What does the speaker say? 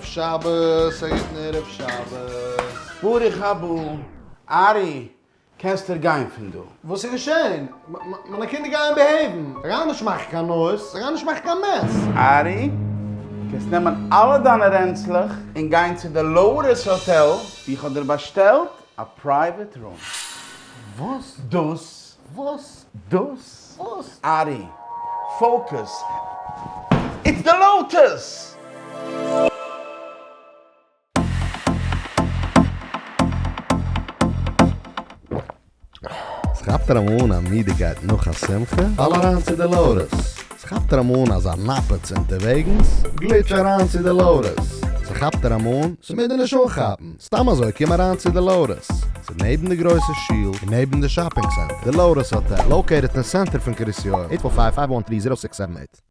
שבת, א גוטן ערב שבת. ברוך הבא, ארי, קענסט דיר גיין פון דא. וואס איז געשען? מיינע קינדער גייען behave ן. זיי גייען נישט מאכן קיין noise, זיי גייען נישט מאכן קיין mess. ארי, קענסט נעמען אלע דיינע רענצלעך און גיין צו די Lotus Hotel וואו איך האב דיר באשטעלט א private room. וואס? דאס. וואס? דאס. וואס? ארי, focus. It's the Lotus! ס'כאפט דיר אמאל אן א מידיקייט נאך א שמחה? פאל אריין צו די Lotus. ס'כאפט דיר אמאל אן אזא נאפעץ אונטערוועגנס? גליטש אריין צו די Lotus. ס'כאפט דיר אמאל אן? ס'מוז דיר נישט אנכאפן. סתם אזוי קום אריין צו די Lotus. ס'איז נעבן די גרויסע שול און נעבן די shopping center. די Lotus Hotel, located אין center פון קרית יואל, eight four five five one three zero six seven eight.